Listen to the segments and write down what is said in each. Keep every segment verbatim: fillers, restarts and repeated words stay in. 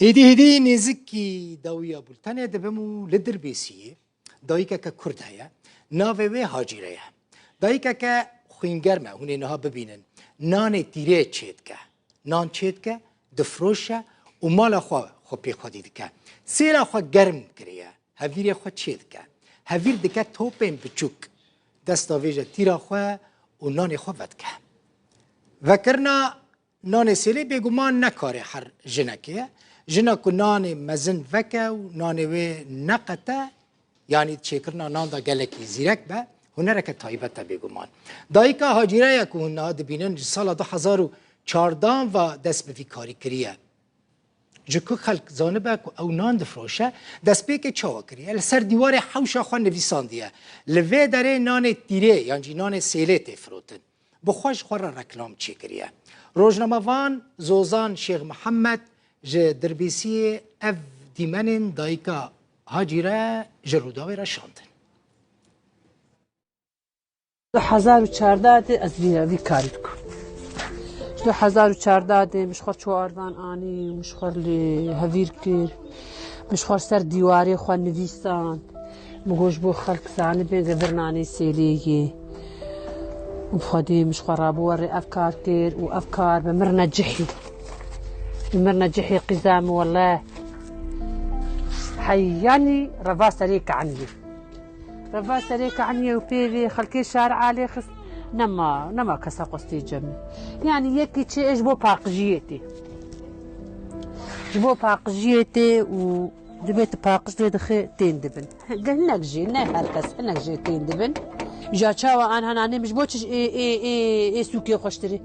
Hêdî hêdî nêzikî dawiya bultenê dibim û li Dirbêsiyê dayikeke Kurd heye. Navê wê Hacîre ye. Dayikeke xwîngerm e, hûn ê niha bibînin. Nanê tîrê çêdike. Nan çêdike, difroşe û mala xwe xwe pê xwedî dike. Sêra xwe germ kiriye. Hevîrê xwe çêdike. Hevîr dike topên biçûk. Desta vêje tîra xwe û nanê xwe vedike. Vekirina nanê sêlê bêguman ne karê her jinekê ye. Jina ku nanê mezin veke û nanê wê neqete, yanî çêkirina nan de gelekî zîrek be, hunereke taybet e bêguman. Dayika Hacîre ye ku hûn niha dibînin, ji sala du hezar û çardan ve dest bi vî karî kiriye. Ji ku xelk zanibe ku ew nan difroşe, destpêkê çawa kiriye? Li ser dîwarê hewşa xwe nivîsandiye. Li vê derê nanê tîrê yan jî nanê sêlê tê firotin. Bi xwe ji xwe re reklam çêkiriye. Rojnamevan Zozan Şêx Mihemed ji Dirbêsiyê ev dîmenên dayika Hacîre ji Rûdawê re şandin. Du hezar û çardeh de ez vî, vî karî dikim. Ji du hezar û çardeh de min ji xwe çawardan anî, min ji xwe li hevîr kir, min ji xwe ser dîwarê xwe nivîsand. Min got ji bo xelk zanibin, vê vir nanê sêlê yê. Û bi Xwedê min ji xwe rabû werê ev kar kir û ev kar bi mir necihî. Bi mir necihî qîza min wele. Hey, yanî reva serê kaniyê. Reva serê kaniyê û pêvê xelkê şar alê xist. Nema, nema kesa qostê cem. Yanî yekî çi ji bo paqijiyê tê. Ji bo paqijiyê tê û dibê tu paqij lê dixê tên dibin. Hinek jê, ne her kes, hinek jê tên dibin. Ja çawa an hena nêm ji bo çi ê, ê, ê, ê sûkê xweştirê.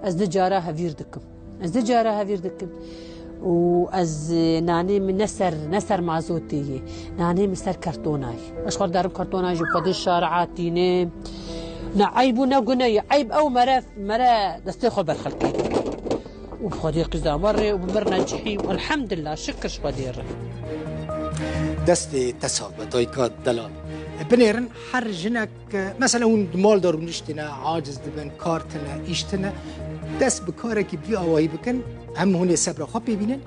Ez di cara hevîr dikim. Ez di cara hevîr dikim. Û ez, e, nanê min ne ser, ne ser mazotê yê. Nanê min ser kartona yê. Ez xwe derim kartona jî xwedê şar atîne. Ne eyb û ne gune yê. Eyb ew mere, mere destê xwe ber xelkê dike. Û bi xwedê qîza me rê û bi mir necihî û elhemdillah şikir ji xwedê re. Destê te sax be dayika delal. Binêrin her jinek, mesela hûn di mal de rûniştine, aciz dibin, kar tine, îş tine, dest bi karekî bi vî awayî bikin, hem hûn ê sebra xwe pê bînin,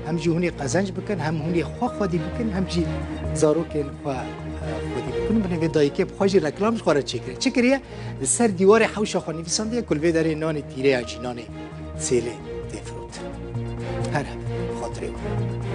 hem jî hûn ê qezenc bikin, hem hûn ê xwe xwedî bikin, hem jî zarokên xwe, e, xwedî bikin. Binê vê dayikê bi xwe jî reklam ji xwe re çêkiriye. Çi kiriye? Li ser dîwarê hewşa xwe nivîsandiye ku li vê derê nanê tîrê ya jî nanê sêlê tê firotin. Her heb, xatirê we.